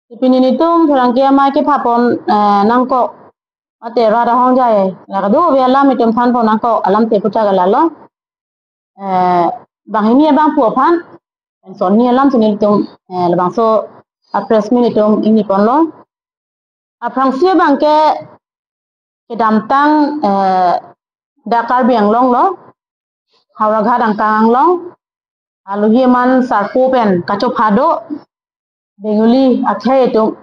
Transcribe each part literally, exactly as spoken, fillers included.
Pini nelitum pherangke amei kepapon, eh, nangkok. Mate rat ahongjai. La kadokave alam itum thanpon nangkok. Alamthe puthak ke lalo. Eh, banghini abang pu aphan. Lason hini alam si nelitum, eh, labangso a press meet itum ingniponlo. Aphrangsi abangke kedamtang, eh, dak Karbi Anglong lo, Howraghat angkang along, alohi aman sarpo pen kachopha do, Bengali akhei atum,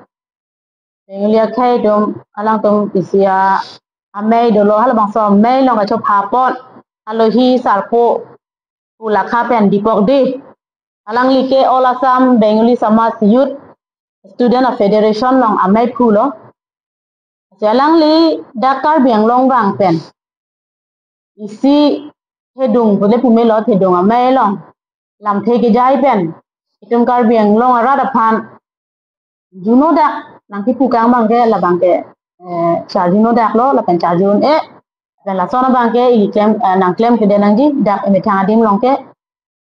Bengali akhei atum, alangtum isi a amei dolo, halabangso amei along kachopha apot, alohi sarpo pu Lakha pen Deepak Dey. Alangli ke All Assam Bengali Samaj Youth Student Federation along amei phu lo. Si alangli dak Karbi Anglong abang pen isi thedung pule pumelo, thedung amei along lamthe kejai pen itum Karbi Anglong arat aphan juno dak nangkipu kang abangke labangke, eh, charjuno dak lo, lapen charju un-e. Lapen lason abangke ili klem, eh, nangklemkledet nangji dak emethang adim along ke.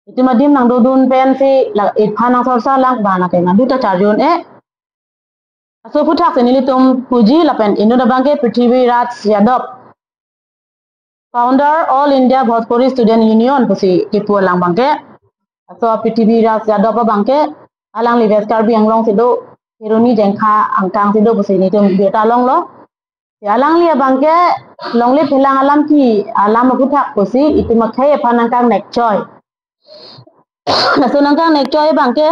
Itum adim nangdodun pensi la iphan nangsorsa lang abang nangke nangduta charju un-e. Laso aphuthak si nelitum puji lapen inut abangke Prithvi Raj Yadav, founder All India Bhojpuri Student Union pusi kipu alang abangke. Laso Prithvi Raj Yadav abangke alangli West Karbi Anglong si do, Kheroni Jengkha angkang si do pusi nelitum birta longlo. Si alangli abangke longle phelang alam ke, alam aphuthak pusi itum akhei aphan nangkangnek choi. Laso nangkangnek choi abangke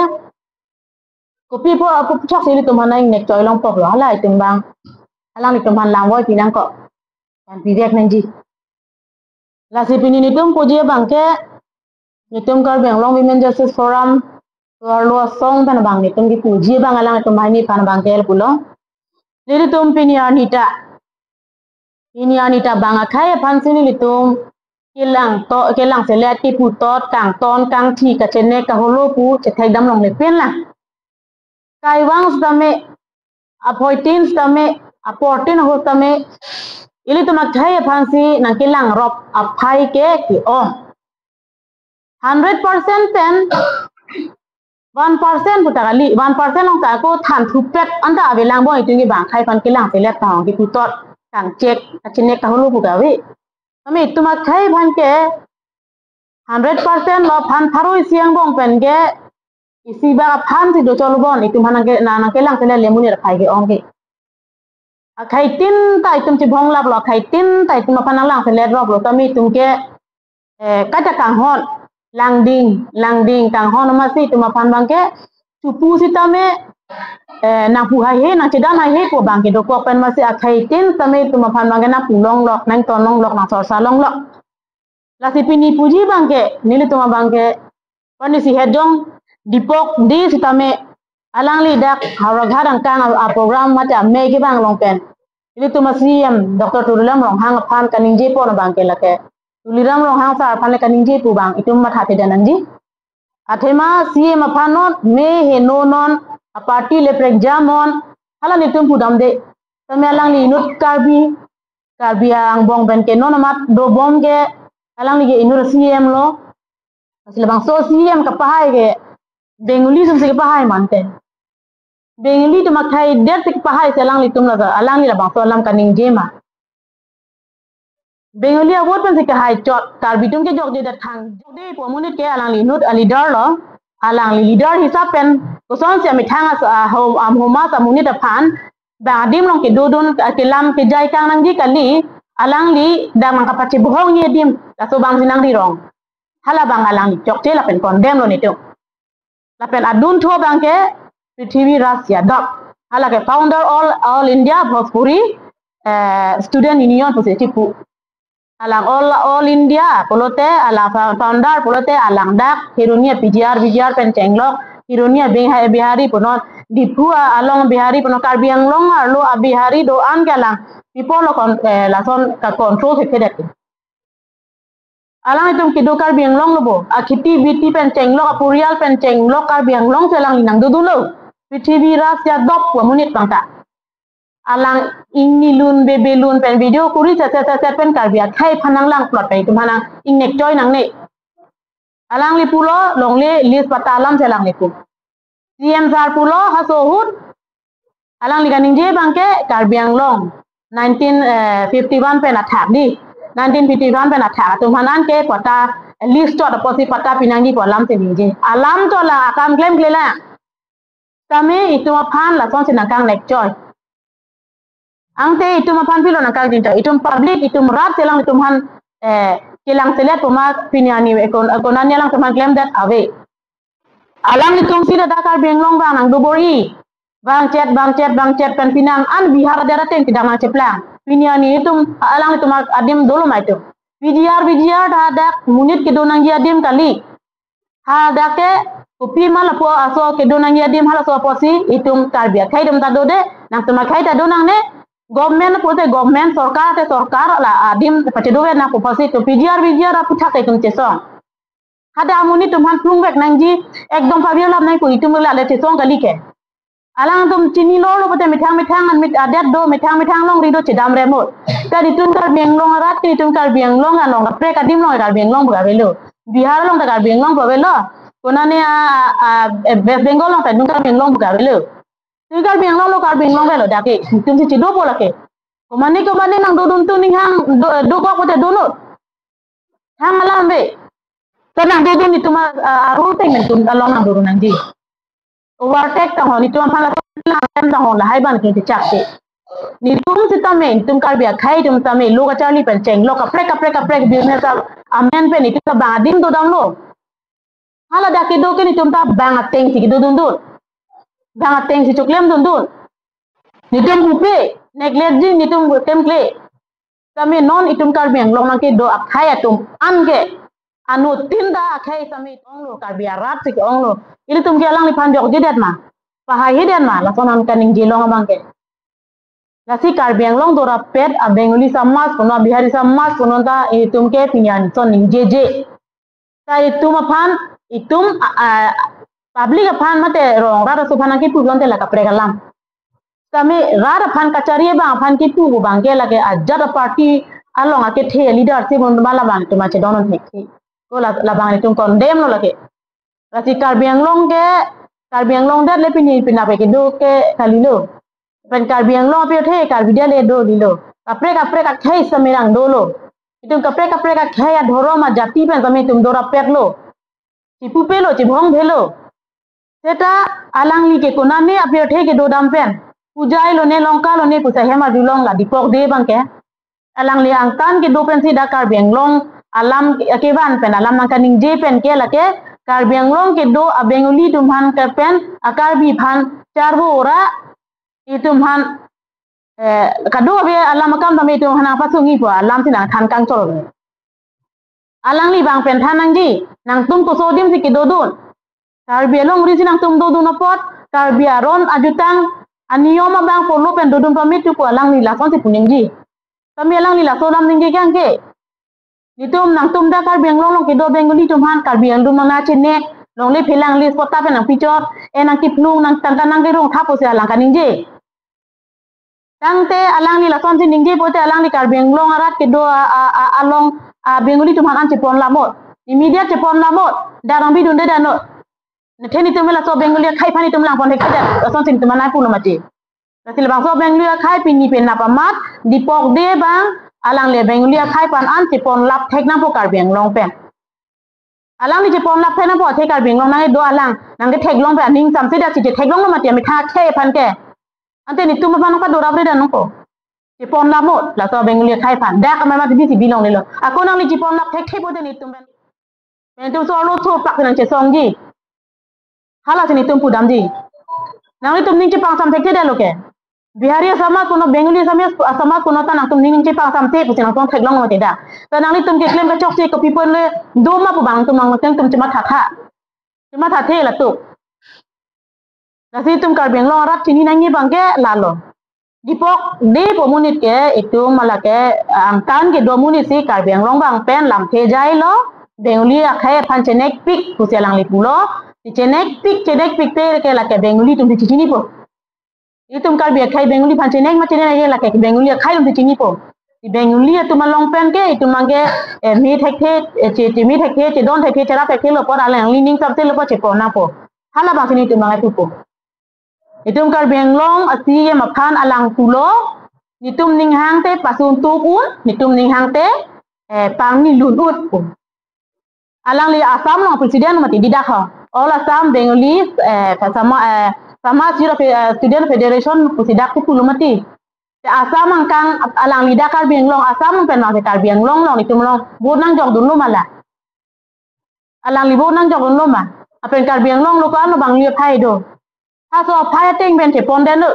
kopi apot, apot aphuthak si ilitum aphan nangnek choi longpo lo, hala itum abang, alanglitum aphan langvoi pi nangkok, kan pivek nangji. Lasi pini nelitum puji abangke, nelitum Karbi Anglong Women Justice Forum arlo asong pen abang nelitum kipuji abang alanglitum banghini aphan abangke pulo. Nelitum pini arni ta, pini arni ta bang akhei aphan si nelitum kelang to, kelang selet, keputot, kangton, kangthi, kachenek, kaholo pu chethekdam longle pen lang. Kaiwang sitame, aphoitin sitame, aportin ahut sitame, ilitum akhei aphan si nangkelang rop aphai ke ke-ong. Hundred percent pen one percent puta kali, one percent along ta ako than thupet anta avelang bong itum ke bang akhei aphan kelang selet, kang keputot, kangchek, kachenek, kaholo pu kave. Tame itum akhei aphan ke hundred percent lo, phan pharo isi angbong pen ke isi bak aphan si do cholo bon, itum aphan nangke, nang, nangkelang selet le monit aphai ke-ong ke. Akhei tin ta itum chibhong lap lo, akhei tin ta itum aphan nanglang selet rop lo, tame itum ke, eh, kaita kanghon, langding, langding kanghon amatsi itum aphan abangke chupu sitame, eh, nangpu haihe, nangchedan haihe pu abangke dokok pen amatsi akhei tin sitame itum aphan abangke nangpu longlok, nangton longlok, nangsorsa longlok. Lasi pini puji abangke, nelitum abangke, panisi hetjong Deepak Dey sitame, alangli dak Howraghat angkang a, a program mate amei kevang along pen, ilitum a C E M Doctor Tuliram Ronghang aphan kaningje pon abangke lake, Tuliram Ronghang sir aphan le kaningje pu abang itum mathathedan nangji. Athema C E M aphan non, me heno non, a party le prekjam non, hala nelitum pudamde. Tame alangli inut Karbi, Karbi angbong pen ke non amat dobom ke, alangli ke inut C E M lo. Lasi labangso C E M kapahai ke Bengali atum si kapahai mante. Bengali atum akhei det si kapahai si alanglitum la, alangli labangso alam kaningje ma. Bengali a vote pen si kahai chot, Karbi atum ke jokjedet thang. Jokde pu amonit ke alangli inut a leader lo. Alangli leader hisap pen kosonsi amethang as, a, hom, am homas amonit aphan bang adim along kedodun, a, kelam kejai kang nangji kali, alangli dak nangkapachebohongji adim, laso abang si nangrirong. Hala abang alangli chokche lapen condemn lo nelitum. Lapen adunthu abangke Prithvi Raj Yadav. Hala ke founder All, All India Bhojpuri, eh, Student Union pusi chipu. Alang All, All India pulote, alang fou-, founder pulote, alang dak Kheroni a P G R, V G R pen chenglok, Kheroni a Bihai-, Bihari punon, Diphu a along Bihari punon, Karbi Anglong arlo a Bihari do-an ke alang people lo kon-, eh, lason ka control thethedet. Alanglitum kedo Karbi Anglong lo bo. Akheti biti pen chenglok, apurial pen chenglok Karbi Anglong si alangli nangdodunlo. Prithvi Raj Yadav pu amonit abang ta. Alang ingni lun bebe lun pen video kuri chet chet chet pen Karbi akhei aphan nanglang plot pen itum aphan nang ingnek choi nangne. Alangli pulo longle list patta alam si alangli pu. C E M sir pulo haso ahut Alangli kaningje abang ke Karbi Anglong nineteen fifty-one pen athak di. Nineteen fifty-one pen athak atum aphan an ke quota, eh, list chot apotsi quota pinangji pu alam si ningje. Alam to la akam klemkle lang. Tame itum aphan lasonsi nangkangnek choi. Angte itum aphan pilo nangkangjin choi. Itum public, itum rat si alanglitum aphan, eh, kelang selet pu ma pini arni ekon, ekonani alangtum aphan klemdet ave. Alanglitum si ladak Karbi Anglong abang nangdobor-i. Bang chet, bang chet, bang chet pen pinang an Bihar adet ateng kedam nangcheplang. Pini arni itum, alanglitum adim dolo ma itum. P G R, P G R ta dak monit kedo nangji adim kali. Hadak ke kopima lapu aso kedo nangji adim halaso apotsi itum Karbi akhei atum ta dode, nangtum akhei ta do nangne, government apot te government, sorkar te sorkar, la adim pachedo-et nangpo apotsi itum P G R, P G R aputhak itum chesong. Hadak amonit atum aphan plungvek nangji, ekdom pavirlap nangpo, itum le ale chesong kali ke. Alangtum chinilo lo pute methang methang an mit adet do, methang methang longri do chedam remot. Ta itum Karbi Anglong arat ke itum Karbi Anglong along kaprek adim along Karbi Anglong pu avelo. Bihar along ta Karbi Anglong pu avelo. Konane a, a, a, West Bengal along ta itum Karbi Anglong pu avelo. Itum Karbi Anglong lo Karbi Anglong avelo dak ke. Itum si chedopo lake. Komane komane nangdodun atum ninghang do, dokok pute donut. Thang alam ave. Ta nangdodun itum a, a, arul teng itum along nangdodun nangji. Overtake ta ho, itum aphan la ta ho, lahai abang itum chechak te. Itum sitame, itum Karbi akhei atum tame, lo kacharli pen chenglok kaprek kaprek kaprek business a, amen pen itum ta bang adim dodamlo. Haladak kedo ke itum ta bang ateng si kedodundun. Bang ateng si choklemdundun. Itum pupe, negligent itum klemkle. Tame non itum Karbi Anglong nangkedo akhei atum an ke, anuttin ta akhei tame onglo, Karbi arat si ke-onglo. Ilitum ke alangliphan jokjedet ma, pahaihedet ma, lason an kaningje long abang ke. Lasi Karbi Anglong dorapet a Bengali samaj punon, Bihari samaj punon ta itum ke pini arni lason ningjeje. Ta itum aphan, itum, a, a, public aphan mate rong rat aso aphan nangkepu lonte la kaprek alam. Tame rat aphan kachari abang aphan kepu abang ke lake ajat a party along akethe leader si bon bala abang itum achedon thekthe. Ko la, labang itum condemn lo lake. Lasi Karbi Anglong ke, Karbi Anglong adet le pini penap kedo ke kalilo. Pen Karbi Anglong apirthe Karbi adet le do lilo. Kaprek kaprek akhei semerang dolo. Itum kaprek kaprek akhei adhorom ajati pen tame itum dorapetlo. Chepupelo, chebhongphelo. Seta alangli ke konane apirthe kedodam pen, Hojai lone, Lanka lone pusi hem arjulong la Dipok Dey abang ke. Alangli angtan kedo pensi dak Karbi Anglong alam kevan pen, alam nangkaningje pen ke lake Karbi Anglong kedo a Bengali atum aphan ke pen a Karbi aphan charvo ra itum aphan, eh, kadokave alam akam tame itum aphan nangpasungji pu alam si nangthan kangchol. Alangli abang pen than nangji, nangtum koso adim si kedodun. Karbi alongri si nangtum dodun apot, Karbi aron ajutang, aniyom abang polo pen dodun pame tu pu alangli lasonsi puningji. Tame alangli laso alam ningje kang ke. Itum nangtum dak Karbi Anglong along kedo Bengali atum aphan Karbi Anglong nangchenek, longle phelang list quota pen nangpichot, eh nangkiphlung, nangtangka nangkerung tha pusi alang kaningje. Tangte alangli lasonsi ningje pote alangli Karbi Anglong arat kedo a, a, a, along a Bengali atum aphan an chepon lamot. Immediate chepon lamot. Darang bidunde dano. Netheni itum laso Bengali akhei aphan itum langpon thekthedet. Lasonsi itum anai pulo mati. Lasi labangso Bengali akhei pini penap amat, Dipok Dey abang, alangli Bengali akhei aphan an chepon lap thek nangpo Karbi Anglong pen. Alangli chepon lap thek nangpo, athe Karbi Anglong nangkedo alang, nangketheklong pen aning samse dak si chetheklonglo mati amethang akhei aphan ke. Ante itum aphan nangpadorap re dan nangpo. Chepon lamot, laso Bengali akhei aphan. Dak amai mati bisi bilong lelo. Ako nangli chepon lap thekthe pote itum pen. Itum so lo so plak nangchesongji. Halasi itum pudamji. Nanglitum ning chepangsam thekthedetlo ke. Bihari asamaj punon, Bengali asamaj, asamaj punon ta nangtum ning chepangsam thek pusi nangtum theklong mati dak. Ta nanglitum keklem kachoksi kopi pon le doma pu abang tum nangtum chemathatha. Chemathathe latum. Lasi itum Karbi Anglong arat chini nangji abang ke lalo. Dipok Dey pu amonit ke itum malake angtan kedo amonit si Karbi Anglong abang pen lamthe jailo, Bengali akhei aphan chenekpik pusi alangli pulo, si chenekpik, chenekpik te ke lake Bengali atum si chinipo. Itum Karbi akhei Bengali aphan chenek ma chenek lake Bengali akhei atum si chinipo. Si Bengali atum along pen ke itum abang ke, eh, me thekthe, eh, che, cheme thekthe, chedon thekthe, cherap thekthelo apot alangli ning samselo apot chepon nangpo. Hala abang si itum abang pupo. Itum Karbi Anglong a-C E M aphan alang pulo, netum ninghang te pasun tup un, netum ninghang te, eh, pangni lun un pu. Alangli Assam along president mati didak ho. All Assam Bengali, eh, sama, eh, Samaj Youth, eh, Student Federation pusi dak pulo mati. Te Assam angkang alangli dak Karbi Anglong, Assam pen abang ke Karbi Anglong along, netum along vote nangjok dunlo ma la. Alangli vote nangjok dunlo ma. Lapen Karbi Anglong lo ko-an lo abang li aphai do. Halaso aphai ateng pen chepon den lo.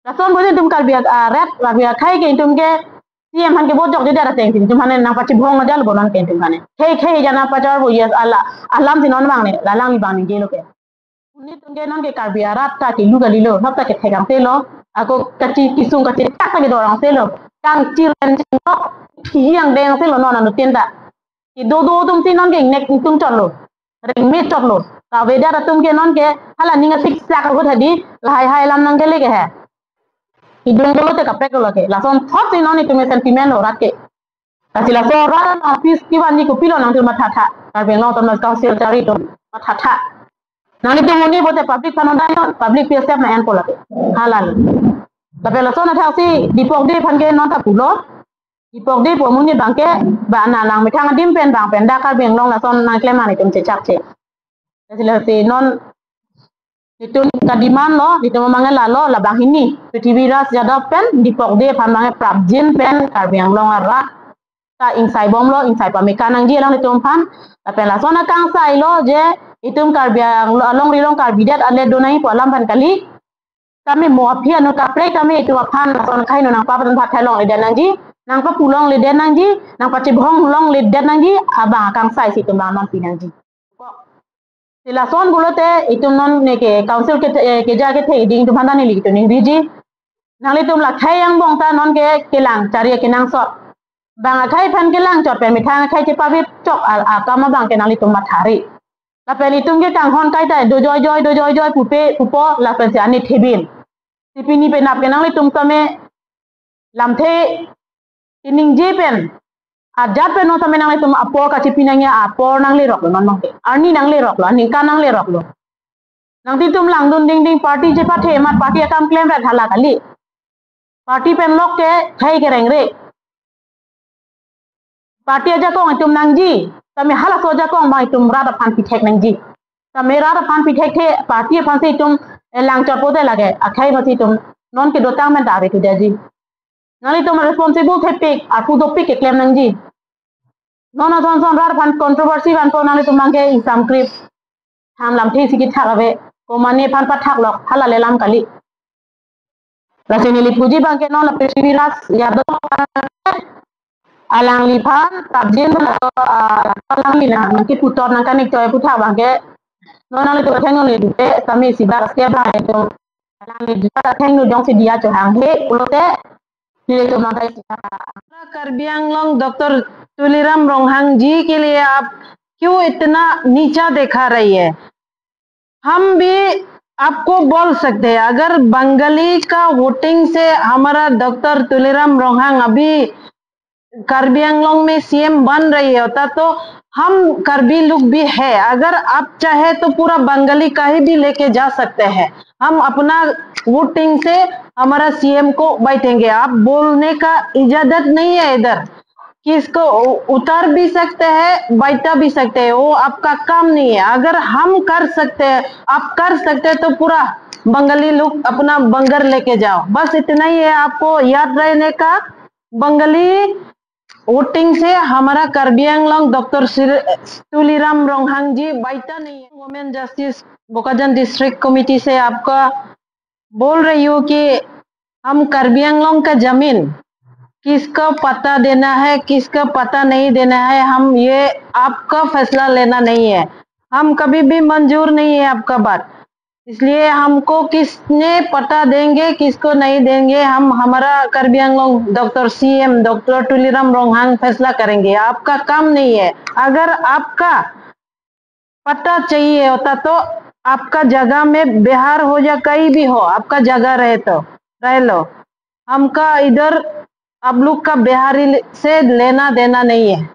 Lason bo itum Karbi ak-, ah, rat, Karbi akhei ke itum ke C E M aphan ke vote jokjedet ateng itum aphan nangpachibhong ajal bo non ke itum aphan. Khei khei jana pachor bo, yes, ala, alam si non abang ne, la alangli abang ne gelo ke. Netum ke non ke Karbi arat ta kelu kalilo, nap ta kethek angse lo, ako kachi kesung kachethak ta kedor angse lo, kangchir pen chenglo, thiyang deng angse lo non anuttin ta. Kedo do atum si non ke ingnek ingtung chotlo, rengme chotlo. Kavedet atum ke non ke hala ning atik sak ahut hadi lahai hai alam nangkele ke he. Idung dolo te kaprek lo ke. Lason thot si non itum sentiment lo rat ke. Lasi laso rat along peace kevanji kopilo nangtum mathatha. Karbi Anglong Autonomous Council chari atum mathatha. Nanglitum monit pote public aphan ondai non, public P S F na enpo lake. Halalo. Lapen lason athaksi Dipok Dey aphan ke non ta pulo. Dipok Dey pu amonit abang ke ba na nangmethang adim pen abang pen dak Karbi Anglong lason nangklem an itum chechakche. Lasi lasi non netum kademand lo, netum amangala lo, labang hini Prithviraj Yadav pen Dipok Dey aphan abang prapjin pen Karbi Anglong arat ta ingsai bomlo, ingsai pameka nangji alanglitum aphan. Lapen lason akangsai lo je itum Karbi Anglong, alongri along Karbi det ale do nangji pu alam aphan kali. Tame mo aphi anut kaprek tame itum aphan lason akhai no nangpapatan phathai longledet nangji, nangpapu longledet nangji, nangpachibhong longledet nangji, abang akangsai si itum abang non pi nangji. Si lason pulote itum non ne ke council ke, eh, keja kethe ding itum aphan ta neli itum ningriji. Nanglitum la akhai angbong ta non ke kelang chari kenangsot. Bang akhai aphan kelang chot pen methang akhai chepavit chok al akam abang ke nanglitum mathari. Lapen itum ke kanghon kaita dojoi joi dojoi joi pupe pupo lapen si anit thebin. Si pini penap ke nanglitum tame lamthe iningje pen ajat pen non tame nanglitum apor kachipi nangji apor nanglerok lo non mangke. Arni nanglerok lo, aningkan nanglerok lo. Nangtum langdun dingding party chepathe amat party akam klemret hala kali. Party pen lok ke khei kereng re. Party ajakong itum nangji. Tame halaso ajakong abang itum rat aphan pithek nangji. Tame rat aphan pithek the party aphan si itum, eh, lang chot pote lake. Akhai aphan si itum non kedotang pen ta ave tu daji. Nanglitum responsible thepik, arpu dopik keklem nangji. Non ason son rat aphan controversy vanpo nanglitum abang ke ingsam krip. Tham lamthe si kethak ave. Komane aphan pathak lok, hala le alam kali. Lasi neli puji abang ke non la Prithviraj Yadav alangliphan prapjin, ah, alangli nangkepu thot nangkanik choi aputhak abang ke non nanglitum athengno le dute tame si bak step abang itum alangli dute athengno jongsi diya chohanghe pulote nelitum nangkai si. Karbi Anglong doctor Tuliram रोंहांग जी के लिए आप क्यों इतना नीचा देखा रही है? हम भी आपको बोल सकते हैं, अगर बंगाली का वोटिंग से हमारा डॉक्टर तुलीराम रोंहांग अभी कार्बी आंगलोंग में सीएम बन रही होता तो हम कार्बी लोग भी है, अगर आप चाहे तो पूरा बंगाली कहीं भी लेके जा सकते हैं, हम अपना वोटिंग से हमारा सीएम को बैठेंगे। आप बोलने का इजाजत नहीं है इधर, किसको उ-, उतार भी सकते हैं, बैठा भी सकते हैं, वो आपका काम नहीं है। अगर हम कर सकते हैं, आप कर सकते हैं तो पूरा बंगाली लोग अपना बंगर लेके जाओ। बस इतना ही है आपको याद रहने का। बंगाली वोटिंग से हमारा कार्बी आंगलोंग डॉक्टर श्री-, तुलीराम रोंहांग जी बैठा नहीं है। Women justice Bokajan district committee से आपका बोल रही हूँ कि हम कार्बी आंगलोंग का जमीन किसको पट्टा देना है, किसको पट्टा नहीं देना है, हम ये आपका फैसला लेना नहीं है। हम कभी भी मंजूर नहीं है आपका बात। इसलिए हमको किसने पट्टा देंगे, किसको नहीं देंगे, हम, हमारा Karbi Anglong doctor CM doctor Tuliram Ronghang फैसला करेंगे। आपका काम नहीं है। अगर आपका पट्टा चाहिए होता तो आपका जगह में बिहार हो या कहीं भी हो, आपका जगह रहे तो रह लो। हमका इधर आप लोग का बिहारी से लेना देना नहीं है।